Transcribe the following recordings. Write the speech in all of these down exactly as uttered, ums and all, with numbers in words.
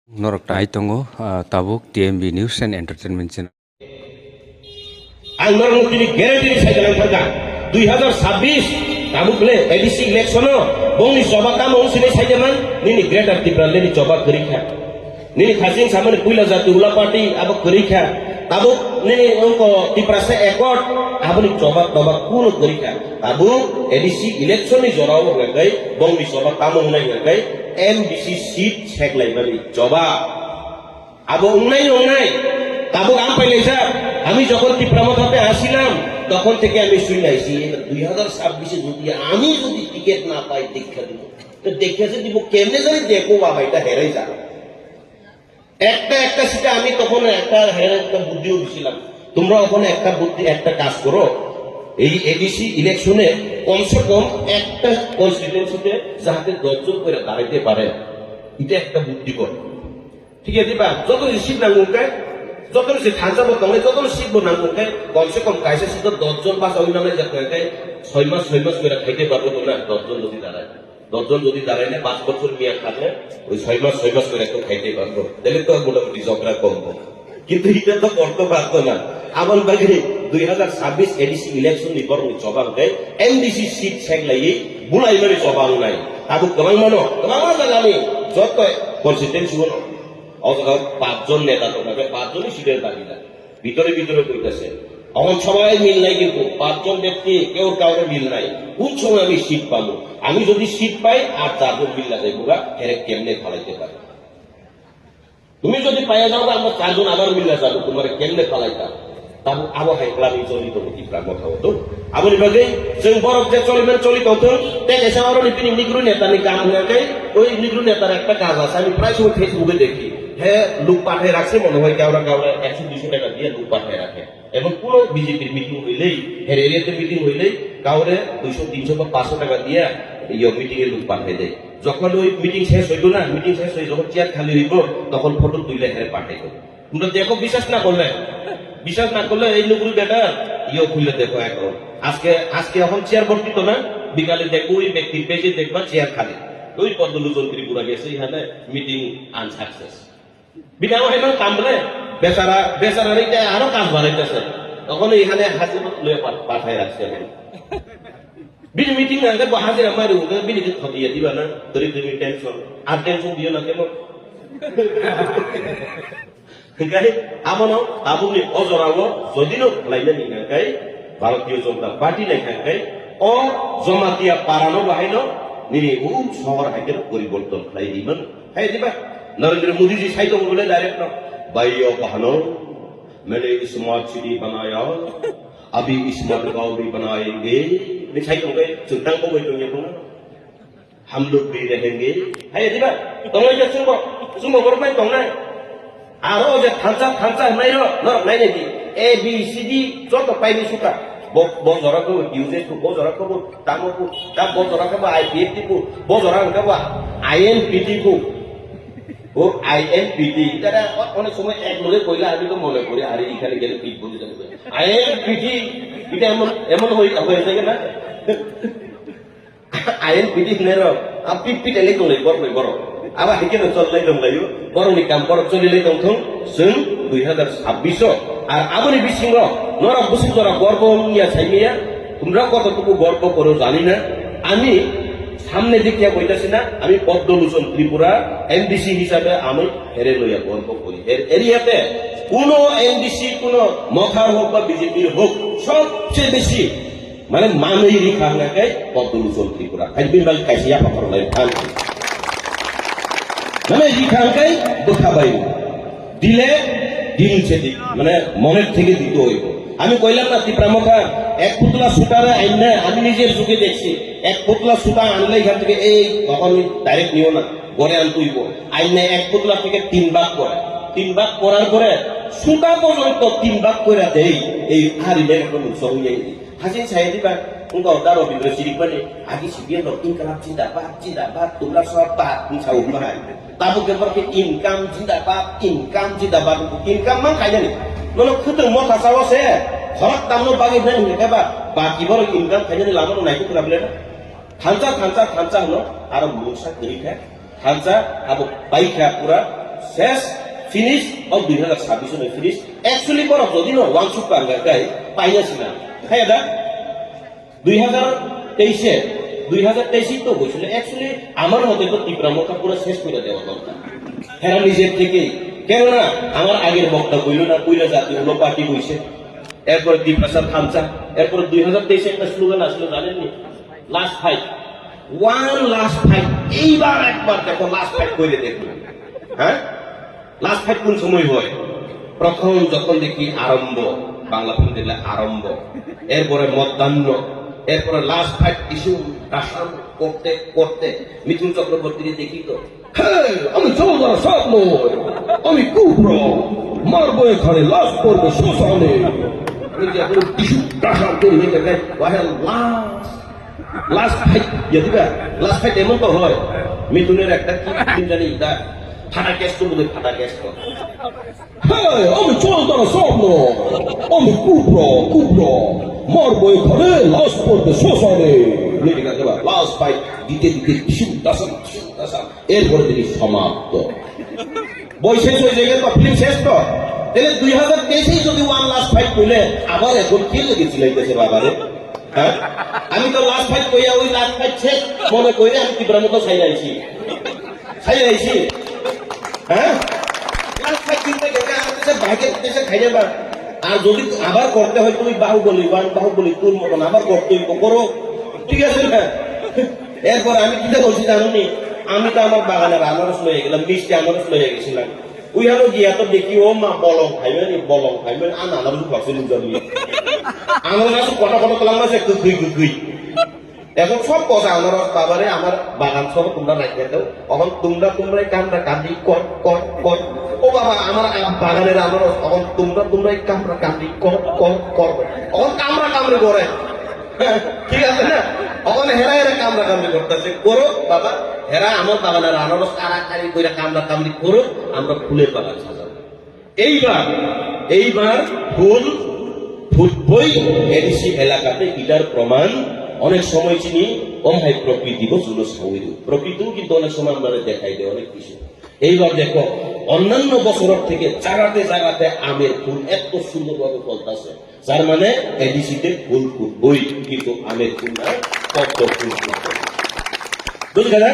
Norok tai tongo, ah, tabuk T M B News and Entertainment Channel. Ang norok tini guarantee sai jalan thangka. Dui hazar sabbish tabuk le A D C election o bongni choba tamo wng sini sai jaman nini Greater Tipraland ni choba kwrwi kha. Nini khasing samani puila jati hula party abo kwrwi kha. Tabuk nini ongko Tiprasa Accord aboni choba toba kuno kwrwi kha. Tabuk A D C election ni jora o hwnkhe bongni choba tamo wngnai hwnkhe M D C seat seklaimani choba. Abo wngnai wngnai, tabuk ang pailai jak. আমি যখন টিপ্রা মথাতে আসিলাম, তখন থেকে আমি শুনে আইছি, দুই হাজার ছাব্বিশে যদি আমি যদি টিকিট না পাই, দীক্ষা দিব। তো দীক্ষা যে দিব, কেমনে জানি দেখো বাবা, এটা হেরে যাবে। একটা একটা সিটে আমি তখন একটা হেরে একটা বুদ্ধিও দিছিলাম, তোমরা ওখানে একটা বুদ্ধি, একটা কাজ করো, এই এডিসি ইলেকশনে কমসে কম একটা কনস্টিটিউয়েন্সিতে যাতে দশজন করে দাঁড়াইতে পারে, এটা একটা বুদ্ধি করো। ঠিক আছে বা? যত বেশি সিট নাঙ্গো কে, যত বেশি থানসা বো tongnai, যত বেশি সিট বো নাঙ্গো কে, কমসে কম kaisa সিট দশ জন পাস অইলে আমরা যাতে কে, ছয় মাস, ছয় মাস করে খাইতে পারবো তো না, দশ জন যদি দাঁড়ায়। দশ জন যদি দাঁড়ায় না, পাঁচ বছর মেয়াদ থাকলে ওই ছয় মাস, ছয় মাস করে একটু খাইতে পারবো। তাহলে তো মোটামুটি ঝগড়া কমবো। কিন্তু এটা তো করতে পারতো না। আমার বাকি দুই হাজার ছাব্বিশ এডিসি ইলেকশন নি বরং জবাব দেয়, এমডিসি সিট সেগলাই বুলাই মানে জবাব নাই। তাবো গোবাং মানো, গোবাং মানো জানি, যত কনস্টিটিউয়েন্সি হলো, অথবা পাঁচজন নেতা তো থাকে, পাঁচজনই সিটের দাবিদার। ভিতরে ভিতরে কইতাছে, এখন সবাই মিল নাই, কিন্তু পাঁচজন ব্যক্তি কেউ কাউরে মিল নাই। কোন সময় আমি সিট পাবো? আমি যদি সিট পাই আর চারজন মিল্লা যাইবো গা, এরে কেমনে ফালাইতে পারে? তুমি যদি পাইয়া যাও গা, আমরা চারজন আবার মিল্লা যাবো, তোমারে কেমনে ফালাইতাম? তার আবো হাইকলা আমি চলি তো কি প্রাণ কথা হতো। আবো নিবাগে, যে বরফ যে চলি মানে চলি তখন, তে এসে আরো নিপিনি নিগ্রু নেতা নি কাম হয়ে গেল, ওই নিগ্রু নেতার একটা কাজ আছে, আমি প্রায় সময় ফেসবুকে দেখি। হ্যাঁ, লোক পাঠিয়ে রাখছে মনে হয়, কেউরা কেউরা একশো দুইশো টাকা দিয়ে লোক পাঠিয়ে রাখে। এবং কোনো বিজেপির মিটিং হইলেই, হের এরিয়াতে মিটিং হইলেই, কাউরে দুইশো, তিনশো বা পাঁচশো টাকা দিয়ে ইয়ে মিটিং এ লোক পাঠিয়ে দেয়। যখন ওই মিটিং শেষ হইতো না, মিটিং শেষ হয়ে যখন চেয়ার খালি হইতো, তখন ফটো তুলে হেরে পাঠাইতো। তোমরা দেখো, বিশ্বাস না করলে, বিশ্বাস না করলে এই লোকগুলো বেটা ইয়ে খুলে দেখো এখন। আজকে, আজকে এখন চেয়ার ভর্তি তো না, বিকালে দেখবো ওই ব্যক্তির পেজে দেখবা চেয়ার খালি। ওই পদ্মলোচন ত্রিপুরা গেছে, এখানে meeting unsuccess. Bini amo hai mang kam bole, besara, besara ri te aro kam barai te se. Tokon i hane hajira loi pa-, pathai rakse bini. Bini meeting nang ke bo hajira mari ungke bini ke khoti ya diba na, gori gori tension. Ar tension diyo na kemo. Hingkai amo no tabuk ni o jora o jodi no khlai na ni nang kai Bharatiya Janata Party nai kha kai o Jamatia para no bahai no nini u sohor hai ke poriborton khlai di man. Hai diba? Narendra Modi ji sai tong bole direct no. Bhaiyo bahno, maine smart city banaya, abhi smart gaon bhi banayenge. Ni sai tong kai chwng tang bo bai tong ya tong. Hum log bhi rahenge. Hai diba? Tong ya chwng bo, chwng bo borok nai tong nai. Aro je thansa, thansa hwnai ro, norok nai nai di. A, B, C, D, joto paini suka. Bo, bo jora ko D U J ko, bo jora ko bo tamo ko, ta bo jora ko bo I P F T ko, bo jora ko bo I N P T ko. O I N P T, তারা অ-, অনেক সময় এক লোকে কইলে আমি তো মনে করি, আরে এখানে গেলে পিঠ বুঝে যাবে। I N P T, এটা এমন, এমন হয়ে, হয়ে থাকে না? I N P T hinero, a pit pit elei tonglai borok bai borok. Abo hai kheno cholai tonglaio, borokni kam borok cholilai tongthong, chwng dui hazar sabbish o. Ar aboni bisingo norok bwswk jora gorbo wngya saimaya, tumra koto tubu gorbo koro jani na. Ami samne dikya boitasina, ami Poddo Luchon Tripura M D C hisabe ami here loya gorbo kori. Her area te kuno M D C, kuno Motha hok ba B J P hok, sobse besi Mane manwi rikha hwnga khe Poddo Luchon Tripura. Hai bini bagwi kaisa yapha khoroknai thang. Mane rikha hwnkhe bwkha bai. Dile dil se di. Mane moner theke dito hoibo. আমি কইলাম না, তিপ্রা মথা এক পুতলা সুতারে আইন না, আমি নিজের চোখে দেখছি। এক পুতলা সুতা আনলে এখান থেকে এই তখন ডাইরেক্ট নিও না, ঘরে আনতে হইব। আইন না এক পুতলা থেকে তিন ভাগ করে, তিন ভাগ করার পরে সুতা পর্যন্ত তিন ভাগ করে দেই। এই হারি মেঘ এখন উৎসব হয়ে Haching saya di ba, wngkha o da Robindra Sirikmani, agi C P M rok inkalap jindabad, jindabad, tumra sob bad, wngsa o bahai. Tabuk ke borok ke income jindabad, income jindabad, income mang khainani. Nono khwtwng motha sao se, khorok tamno bagwi hwnani hwnkhe ba, baki borok income khainani lama no naikhe kwrwi le na. Thansa, thansa, thansa hwno, aro mungsa kwrwi kha. Thansa abo paikha pura, Ses finish of দুই হাজার ছাব্বিশ no finish. Actually borok jodi no wansuk pangkha kai paina sina. Khaya da? দুই হাজার তেইশে, দুই হাজার তেইশেই তো হয়েছিল। Actually আমার মতে তো ত্রিপুরা মোর্চা পুরো শেষ করে দেওয়া দরকার। হেরা নিজের থেকেই। কেননা আমার আগের বক্তা কইল না, কইলা জাতীয় হলো পার্টি কইছে। এরপরে ত্রিপ্রাসা থামচা, এরপরে দুই হাজার তেইশে একটা স্লোগান আসলো জানেননি? Last fight. One last fight. এইবার একবার দেখো লাস্ট ফাইট করে দেখো। হ্যাঁ? লাস্ট ফাইট কোন সময় হয়? প্রথম যখন দেখি আরম্ভ, বাংলা ফিল্ম দেখলে আরম্ভ, এরপরে মধ্যাহ্ন, এরপরে লাস্ট ফাইট ইস্যু রাসান করতে করতে মিঠুন চক্রবর্তীকে দেখি তো, "হ্যাঁ, আমি চৌদার সাত নয়, আমি কুবরা, মারবো এখানে, লাস্ট পড়বে শ্মশানে।" আমি যে এখন টিস্যু রাসান করি, এটা দেখ, ওয়াহেল লাস্ট, লাস্ট ফাইট, ইয়ে দিবা, লাস্ট ফাইট এমন তো হয়, মিঠুনের একটা কি ফিল্ম জানি, এটা ফাটা ক্যাশ তো বোধহয়, ফাটা ক্যাশ তো। হ্যাঁ, আমি চৌদার সাত নয়, আমি কুবরা, কুবরা, মারবো এখানে, লাস্ট পড়বে শ্মশানে। লেডি গাগা লাস্ট ফাইট দিতে দিতে টিস্যু রাসান, টিস্যু রাসান, এরপরে তিনি সমাপ্ত। বই শেষ হয়ে যায়, তো ফিল্ম শেষ তো। তাহলে দুই হাজার তেইশেই যদি ওয়ান লাস্ট ফাইট করলে, আবার এখন কে লেগে চিলাইতেছে বাবারে? হ্যাঁ? আমি তো লাস্ট ফাইট কইয়া ওই লাস্ট ফাইট শেষ মনে করি আমি ত্রিপুরা মোর্চা ছাইড়া আইছি। ছাইড়া আইছি। হ্যাঁ? লাস্ট ফাইট করতে গেলে আমার দেশে বাইকের দেশে খাইলে না। আর যদি আবার করতে হয় তুমি বাহুবলী ওয়ান, বাহুবলী টুর মতন আবার করতে হইব, করো। ঠিক আছে না? এরপর আমি কিতা বলছি জানো নি? আমি তো আমার বাগানের আনারস লইয়া গেলাম, মিষ্টি আনারস লইয়া গেছিলাম। ওইখানে গিয়া তো দেখি, ও মা, বলং খাইবেন, এই বলং খাইবেন, আর নানান রকম আছে লুজা লুজা। আনারস আছে কটা কটা তোলাম আছে, কুকুই কুকুই। এখন সব কথা আনারস বাবারে আমার বাগান সহ তোমরা রাখিয়া দাও। এখন তোমরা, তোমরাই কামড়া কামড়ি কর, কর, কর। ও বাবা, আমার আ-, বাগানের আনারস, এখন তোমরা, তোমরাই কামড়া কামড়ি কর, কর, কর। এখন কামড়া কামড়ি করে। ঠিক আছে না? এখন হেরা হেরা কামড়া কামড়ি করতেছে। করো বাবা, হেরা আমার বাগানের আনারস কারাকারি করে কামড়া কামড়ি করো, আমরা ফুলের বাগান সাজাবো। এইবার, এইবার ফুল ফুটবই এডিসি এলাকাতে, এটার প্রমাণ। অনেক সময় চিনি, ও ভাই, প্রকৃতি বসুলো সাউইরু। প্রকৃতিও কিন্তু অনেক সময় আমরা দেখাই দেয় অনেক কিছু। এইবার দেখো, অন্যান্য বছরের থেকে জায়গাতে জায়গাতে আমের ফুল এত সুন্দরভাবে ফলতেছে, যার মানে এডিসিতে ফুল ফুটবই, কিন্তু আমের ফুল না, পদ্ম ফুল ফুটবে। বুঝলে না?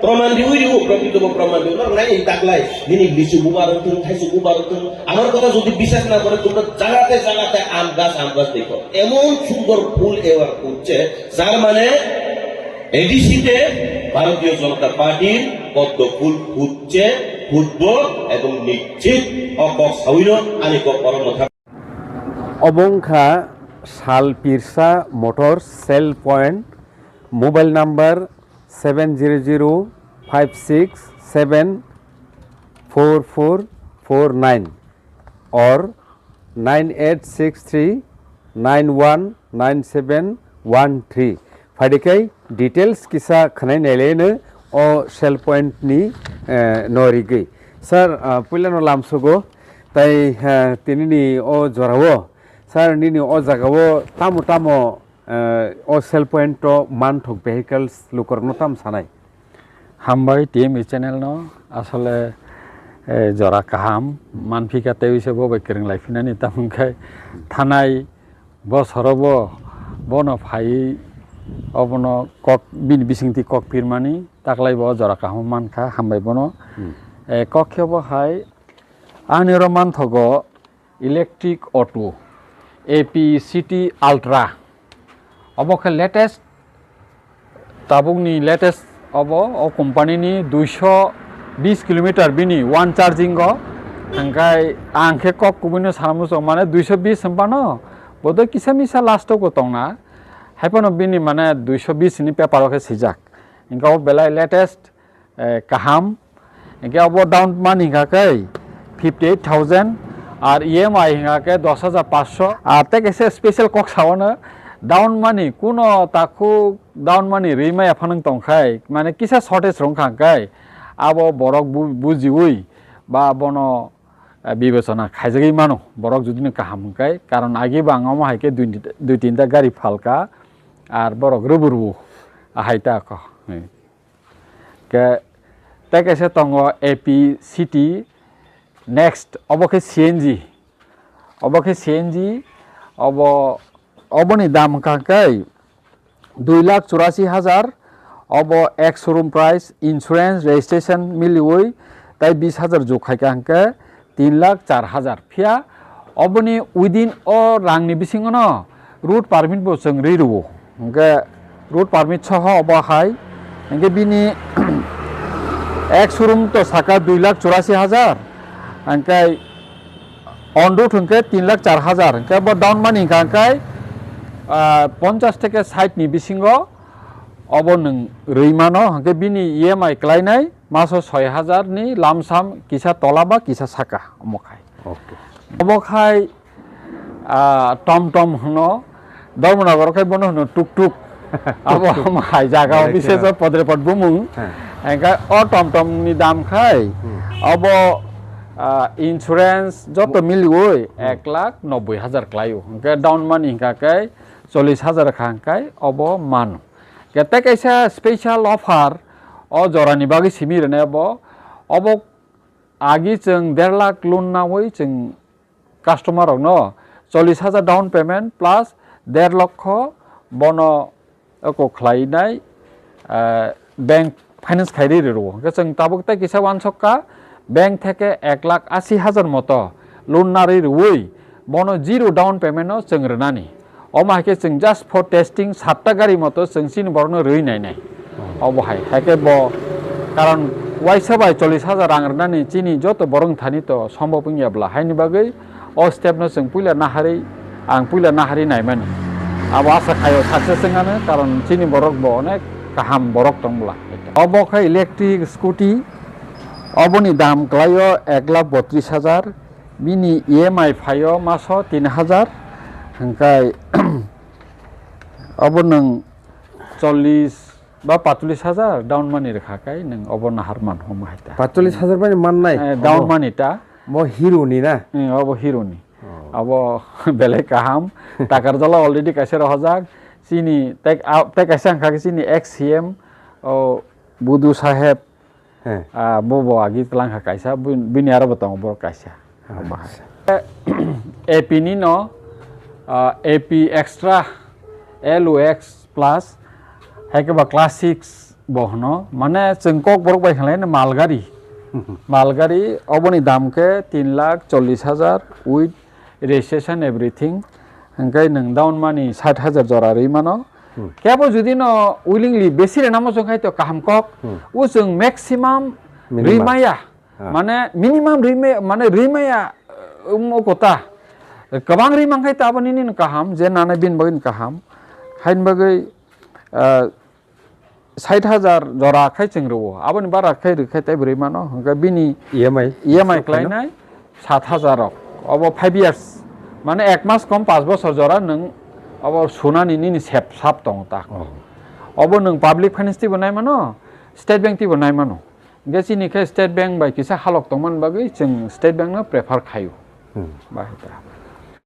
প্রমাণ দিবই দিব, প্রকৃত প্রমাণ দিব। না, নাই, এই তাকলাই, নিনি লিচু বুবার হতন, খাইছু বুবার হতন। আমার কথা যদি বিশ্বাস না করে, তোমরা জায়গাতে জায়গাতে আম গাছ, আম গাছ দেখো। এমন সুন্দর ফুল এবার ফুটছে, যার মানে এডিসিতে ভারতীয় জনতা পার্টির পদ্ম ফুল ফুটছে, ফুটবো এবং নিশ্চিত। O kok sawino ani kok oro mwthang. Obo wngkha Sal Pirsa Motors Sale Point, mobile number seven zero zero five six seven four four four nine or nine eight six three nine one nine seven one three. Phaidikhai details kisa khwnai naileno o Sale Point ni, eh, no rigwi. Sir, ah, puilano lamsogo tai, eh, tinini o jorao, sir, nini o jagao tamo tamo, eh, o Sale Point o manthok vehicles lukurokno tamo sanai? Hambai T M E channel no, asole, eh, jora kaham manphika tei se bo bai kwrwng lai phinani, tamo khe thanai bosoro bo bono phaiwi obono kok bini bisingtwi kok pirmani, taklai bo jora kaham mankha, hambai bono. Hmm. Eh, kok khe bo hai ani oro manthogo, electric auto, A P C T Ultra. Obo khe latest, tabukni latest obo, o company ni duiso bis kilometer bini one charging o. Hingkhai ang khe kok kubui no sana muchung, mane duiso bis hwn phano bodoi kisa misa last o bo tongna. Hai phano bini mane duiso bis ni paper o khe swijak. Hingkhe o belai latest, eh, kaham. Hingke abo down money hingka khe fifty eight thousand, ar E M I hingka khe dos hajar paanch sho. Ar tei kaisa special kok sao no, down money kuno takhuk down money rwi maya phano tong khai, mane kisa shortage rong kha khe, abo borok bu-, bujiui ba bono, eh, bibechona khaijagwi mano, borok jodi no kaham hwn khe, karon agi bo ang omo hai khe dui, dui tinta gari phalka, ar borok rwbu rwbu, ahai ta kho. Ke, tei kaisa tongo A P C T Next, obo khe C N G. Obo khe C N G, obo, oboni dam hwnkha khe dui lakh churasi hajar, obo ex showroom price, insurance, registration miliwi, tai bis hajar jug khai kha hwnkhe tin lakh char hajar. Phiya oboni within o rangni bisingono road permit bo chwng rwi rwo. Hwnkhe road permit soho obo hai. Hwnkhe bini ex showroom to saka dui lakh churasi hajar. Hwnkhe on road hwnkhe tin lakh char hajar. Hwnkhe bo down money hwnkha hwnkhe, ah, ponchash theke sait ni bisingo obo nwng rwi mano. Hwnkhe bini E M I klainai maso soi hajar ni lamsam kisa tola ba kisa saka omo khai. Okay. Obo khai, ah, tom tom hwno, Dharmanagar khai bono hwno tuk tuk. Abo omo hai jaga o Belai biseso kheno. Podrepot bumung. Heh. Engkha o tom tom ni dam khai, Hmm. Obo, ah, insurance joto miliwi Hmm. ek lakh nobboi hajar klaio. Hwnkhe down money hwnkha khe chollish hajar kha hwnkhe obo mano. Khe tei kaisa special offer o jorani bagwi simi rwnai obo. Obo agi chwng der lakh loan nawi chwng customer rokno chollish hajar down payment plus der lokho bono eko khlainai, eh, bank finance khai ri rwo. Hwnkhe chwng tabuk tei kisa uansuk kha, bank theke ek lakh asi hajar moto loan narwi rwi bono zero down payment no chwng rwnani. Omo hai khe chwng just for testing satta gari moto chwng chini borokno rwi nainai. Oh. Obo hai, hai khe bo karon uaisa bai chollish hajar rang rwnani chini joto borok thani to sombop wngya bla. Haini bagwi o step no chwng puila nahari, ang puila nahari naimani. Abo asa khaio success wngano, karon chini borok bo onek kaham borok tong bla. Obo khe electric scooty, oboni dam klaio ek lakh botris hajar, bini E M I phaio maso tin hajar, hwnkhe obo nwng chollish ba patolish hajar down money rwkha khe nwng obo nahar man homo hai ta. Patolish hajar bai mannai? Eh, down Obo. Money ta. Mo Hero ni na? Eh, obo Hero ni. Oh. Abo belai kaham. Takarjala already kaisa rohorjak. Chini tei, ah, tei kaisa wngkha khe chini ex C M, o Budu Saheb. He. Ah, bo bo agi tlang kha kaisa, bu-, bini aro bo tongo borok kaisa. Acha. A P ni no, ah, A P extra, L O X plus, hai khe ba class six bo hwno. Mane chwng kok borok bai khlai no malgari. Malgari oboni dam khe tin lakh chollish hajar with registration everything. Hwnkhe nwng down money sait hajar jora rwi mano. Hmm. Kebo jodi no willingly besi rwnamo chwng khai to kaham kok. Hmm. O chwng maximum Minimum. Rwi maya. Ah. Mane minimum rwi maya, mane rwi maya, um, o kota. Kwbang rwi man khai to abo nini no kaham, je nana bini bagwi no kaham. Haini bagwi, ah, sait hajar jora khai chwng rwo. Aboni bara khai rwkhe tei bwrwi mano. Hwnkhe bini E M I E M I khlainai sat hajar rok. Obo five years. Mane ek mas kom panch bosor jora nwng obo sunani nini sep sap tongo ta. Oh. Obo nwng public finance tibo nai mano, State Bank tibo nai mano. Hwnkhe chini khe State Bank bai kisa halok tongmani bagwi chwng State Bank no prefer khaio. Hmm. Bahai ta.